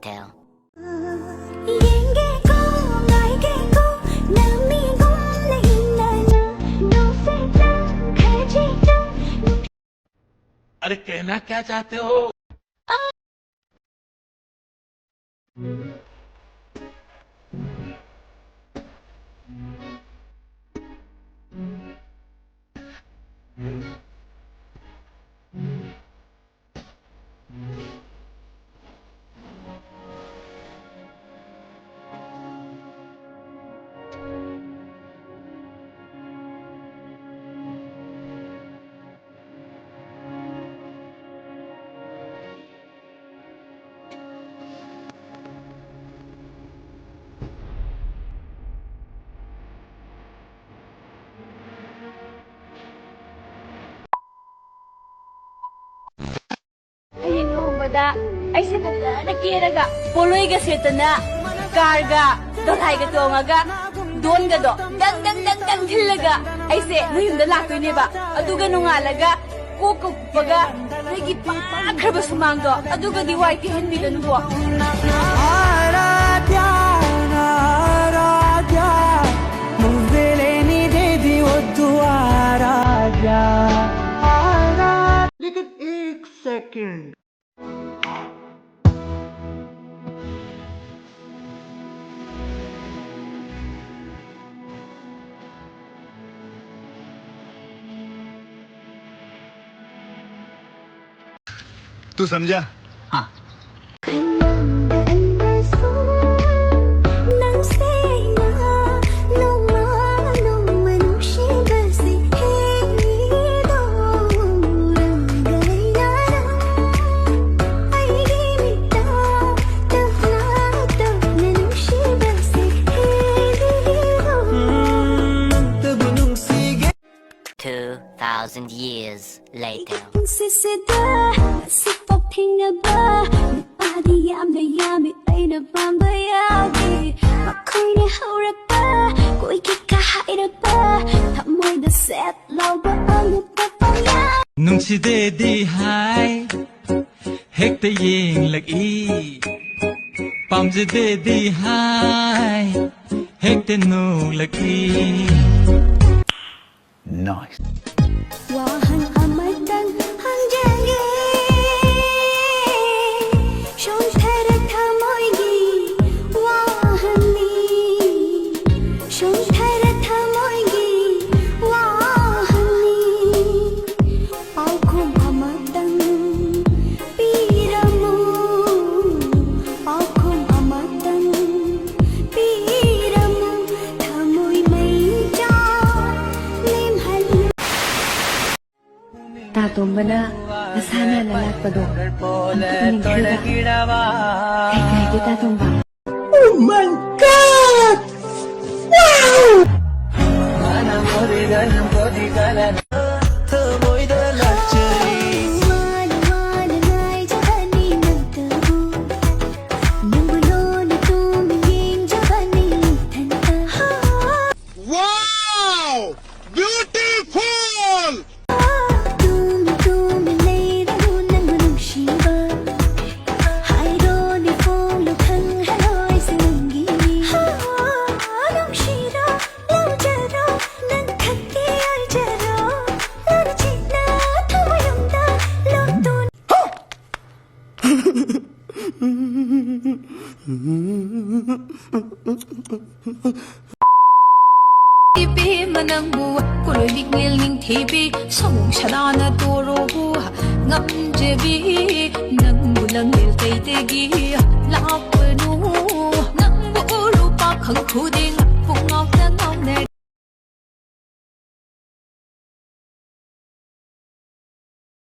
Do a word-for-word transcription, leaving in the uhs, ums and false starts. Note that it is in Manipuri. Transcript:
later. ꯌꯦꯡꯒꯦꯀꯣ, ꯉꯥꯏꯒꯦꯀꯣ, ꯅꯪ ꯃꯤꯒꯨꯝꯅ ꯍꯤꯡꯅꯅ, ꯅꯨꯡꯁꯤꯠꯅ ꯈꯖꯤꯛꯇꯪ꯫ अरे, कहना क्या चाहते हो? ꯍꯌꯦꯡ ꯂꯨꯍꯣꯡꯕꯗ ꯑꯩꯁꯦ ꯐꯖꯅ ꯀꯦꯔꯒ, ꯄꯣꯂꯣꯏꯒ ꯁꯦꯠꯇꯅ, ꯀꯥꯔꯒ, ꯗꯣꯂꯥꯏꯒ ꯇꯣꯡꯉꯒ, ꯗꯣꯟꯒꯗꯣ ꯗꯪ ꯗꯪ ꯗꯪ ꯗꯪ ꯊꯤꯜꯂꯒ ꯑꯩꯁꯦ ꯅꯣꯏ ꯌꯨꯝꯗ ꯂꯥꯛꯇꯣꯏꯅꯦꯕ꯫ ꯑꯗꯨꯒ ꯅꯣꯡꯉꯥꯜꯂꯒ ꯀꯣꯛꯀ ꯀꯨꯞꯄꯒ ꯅꯣꯏꯒꯤ ꯄꯥꯈ꯭ꯔꯕ ꯁꯨꯃꯥꯡꯗꯣ ꯑꯗꯨꯒꯗꯤ ꯋꯥꯏ ꯇꯩꯍꯟꯕꯤꯒꯅꯨꯀꯣ꯫ लेकिन एक सेकंड। तू समझा? हाँ। Two thousand years later. ꯄꯨꯟꯁꯤꯁꯤꯗ ꯉꯁꯤꯐꯥꯎ ꯊꯦꯡꯅꯕ ꯅꯨꯄꯥꯗꯤ ꯌꯥꯝꯅ ꯌꯥꯝꯃꯤ, ꯑꯩꯅ ꯄꯥꯝꯕ ꯌꯥꯎꯗꯦ꯫ ꯃꯈꯣꯏꯅ ꯍꯧꯔꯛꯄ ꯀꯣꯏꯒꯦ ꯀ ꯍꯥꯏꯔꯛꯄ ꯊꯃꯣꯏꯗ ꯁꯦꯠ ꯂꯥꯎꯕ ꯑꯉꯛꯄ ꯄꯥꯎꯌꯥ꯫ ꯅꯨꯡꯁꯤꯗꯦꯗꯤ ꯍꯥꯏ ꯍꯦꯛꯇ ꯌꯦꯡꯂꯛꯏ꯫ ꯄꯥꯝꯖꯗꯦꯗꯤ ꯍꯥꯏ, ꯍꯦꯛꯇ ꯅꯣꯛꯂꯛꯏ꯫ Nice. ꯋꯥꯍꯪ ꯑꯃꯇꯪ ꯍꯪꯖꯒꯦ, ꯁꯣꯟꯊꯔ ꯊꯃꯣꯏꯒꯤ ꯋꯥꯍꯪꯅꯤ, ꯁꯣꯟꯊꯔ ꯊꯃꯣꯏꯒꯤ ꯋꯥꯍꯪꯅꯤ꯫ ꯄꯥꯎꯈꯨꯝ ꯑꯃꯇꯪ ꯄꯤꯔꯝꯃꯨ, ꯄꯥꯎꯈꯨꯝ ꯑꯃꯇꯪ ꯄꯤꯔꯝꯃꯨ, ꯊꯃꯣꯏ ꯃꯩꯆꯥꯛ ꯂꯦꯝꯍꯜꯂꯨ꯫ ꯇꯥ ꯇꯣꯝꯕꯅ ꯃꯁꯥ ꯅꯥꯟꯅ ꯂꯥꯛꯄꯗꯣ ꯑꯝꯇ ꯎꯅꯤꯡꯈ꯭ꯔꯦꯗ꯫ ꯀꯩ ꯀꯥꯏꯒꯦ ꯇꯥ ꯇꯣꯝꯕ? Oh my God! Wow! Wow! Beautiful! ꯇꯨꯝ ꯇꯨꯝ ꯂꯩꯔꯅꯨ ꯅꯪꯕꯨ ꯅꯨꯡꯁꯤꯕ꯫ ꯍꯥꯏꯔꯣꯅꯦ ꯐꯣꯡꯂꯣ ꯈꯪꯍꯜꯂꯣ ꯑꯩꯁꯨ ꯅꯪꯒꯤꯅꯤ꯫ ꯍꯥ, ꯅꯨꯡꯁꯤꯔꯣ, ꯂꯧꯖꯔꯣ, ꯅꯪ ꯈꯛꯀꯤ ꯑꯣꯏꯖꯔꯣ꯫ ꯂꯣꯟꯅ ꯆꯤꯛꯅ ꯊꯃꯣꯏꯅꯨꯡꯗ ꯂꯣꯛꯇꯨꯅ ꯏꯕꯦꯝꯃ ꯅꯪꯕꯨ ꯀꯨꯂꯣꯏ ꯂꯤꯛꯅꯦꯜ ꯅꯤꯡꯊꯤꯕꯤ ꯁꯑꯣꯡ ꯁꯥꯗꯥꯅ ꯇꯣꯔꯣꯕꯨ ꯉꯝꯖꯕꯤ ꯅꯪꯕꯨ ꯂꯝꯖꯦꯜ ꯀꯩꯗꯒꯤ ꯂꯥꯛꯄꯅꯣ ꯅꯪꯕꯨ ꯎꯔꯨ ꯄꯥꯈꯪ ꯈꯨꯗꯤꯡ